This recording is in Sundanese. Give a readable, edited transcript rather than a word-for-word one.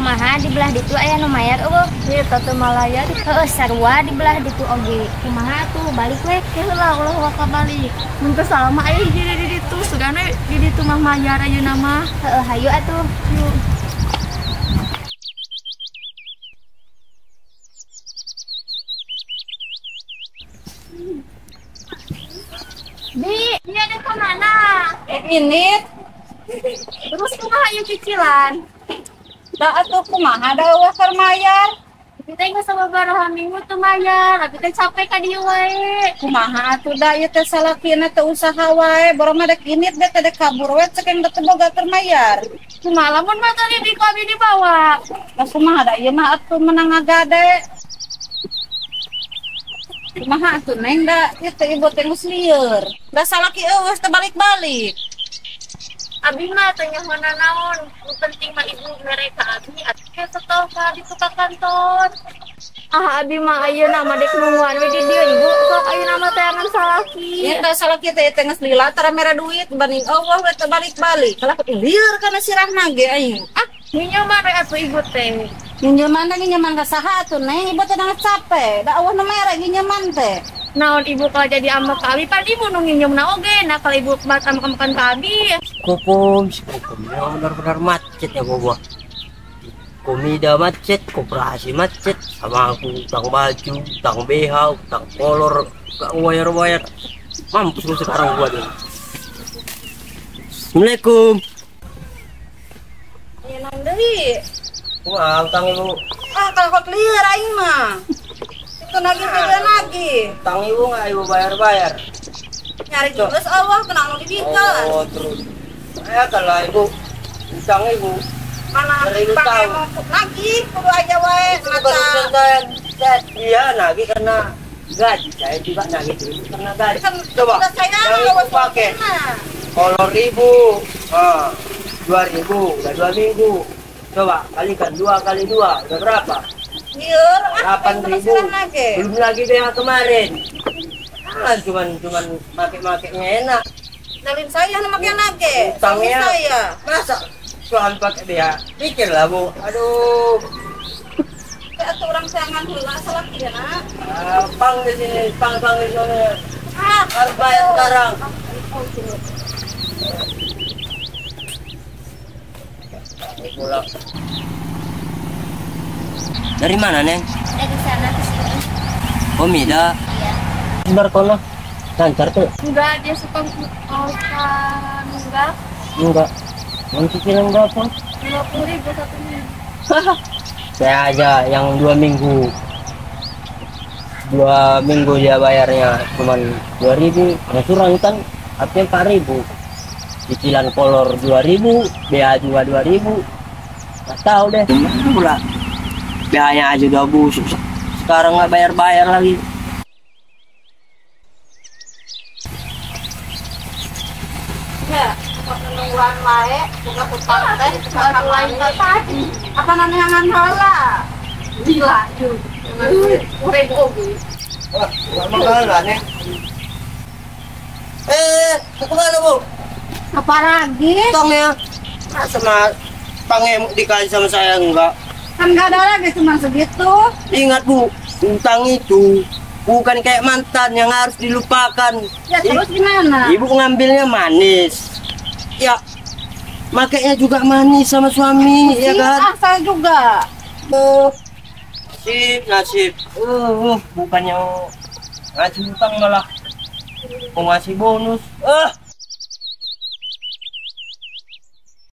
Kumaha di belah ditu aya nu mayar eueuh? Ieu teh malaya di heueuh sarua di belah ditu oge. Kumaha atuh balik we? Heula ulah waka balik. Mun teu salah mah aya hiji di ditu, sugana di ditu mah mayar ayeuna mah. Heueuh hayu atuh. Yuk. Bi, ini ada kemana? Ini. Terus kumaha ieu cicilan? Da atuh kumaha da eueuh keur mayar? Abi teh geus sababaraha minggu teu mayar, abi teh capek ka dieu wae. Kumaha atuh da ieu teh salakina teu usaha wae, borong mah dek init teh dek kabur we cek teu boga keur mayar. Kumaha lamun mah tadi di ku abi dibawa. Lah kumaha da ieu mah atuh menang ngagade. Kumaha atuh Neng da ieu teh ibu teh geus lieur. Da salaki eueuh teu balik-balik. Abi mah teu nyaho naon, nu penting mah ibu mere ka abi atuh setol ka ditu ka kantor. Ah abi mah ayeuna mah dek nungguan we di dieu ibu, sok ayeuna mah teangan salaki. Ieu teh salaki teh teh geus lila tara mere duit banding eueuh we teu balik-balik. Kalah lieur kana sirahna ge aing. Ah, nginyeman we atuh ibu teh. Nginyeman teh nginyeman ka saha atuh Neng, ibu teh geus capek, da eueuh nu mere nginyeman teh. Naon ibu kalau jadi ambek ka abi pan ibu nu nginyeumna oge, nah kalau ibu bat ambek-ambekan ka abi. Kokom, si Kokom memang benar-benar macet ya gua. Komida macet, koperasi macet, sama aku utang baju, utang BH, utang kolor, gak wayar-wayar. Mampus lu sekarang gua deh. Assalamualaikum. Iya nang deui. Wah, utang ibu. Ah, kalau kau lieur aing mah. Itu nagih beda nagih. Utang ibu nggak ibu bayar-bayar. Nyari terus Allah kena nu dibikeun. Oh, terus. Ya kalau ibu utang ibu mana pakai mau nagih kudu aja wae mata. Iya nagih karena gaji, saya juga nagih dulu karena gaji. Kan, coba saya yang ibu pakai kolor ibu 2.000 udah 2 minggu. Coba kalikan 2 kali 2 udah berapa? 8.000. Belum lagi BH kemarin. Ah, cuman make-makenya enak. Dalin saya nu make nage. Utangnya saya. Masa soal pakai BH? Pikirlah, Bu. Aduh. Teh atuh urang sayangan heula salaki na. Ah, pang di sini, pang di sini. Ah, harus bayar sekarang. Pulang. Dari mana, Neng? Dari sana ke sini. Komida? Iya. Barkono lancar tuh? Enggak, dia suka nunggak. Enggak. Yang cicilan berapa? 50.000 satunya. Saya aja yang 2 minggu. 2 minggu dia bayarnya cuman 2.000. Angsuran kan artinya 4.000. Cicilan kolor 2.000, BH juga 2.000. Nggak tahu deh. Gimana pula? BH-nya aja udah busuk. Sekarang nggak bayar-bayar lagi. Ya, kok nungguan wae, buka utang teh, makan lain tadi. Apa nanyangan heula? Gila, yuk. Urang oge. Wah, enggak makanan ya. Mau kemana, Bu? Apa lagi? Utangnya. Sama pangemu dikasih sama saya enggak? Kan enggak ada lagi, cuma segitu. Ingat, Bu, utang itu bukan kayak mantan yang harus dilupakan. Ya terus gimana? Ibu ngambilnya manis. Ya, makanya juga manis sama suami, ya kan? Ah, saya juga. Oh, nasib, nasib. Bukannya ngasih utang malah mau ngasih bonus.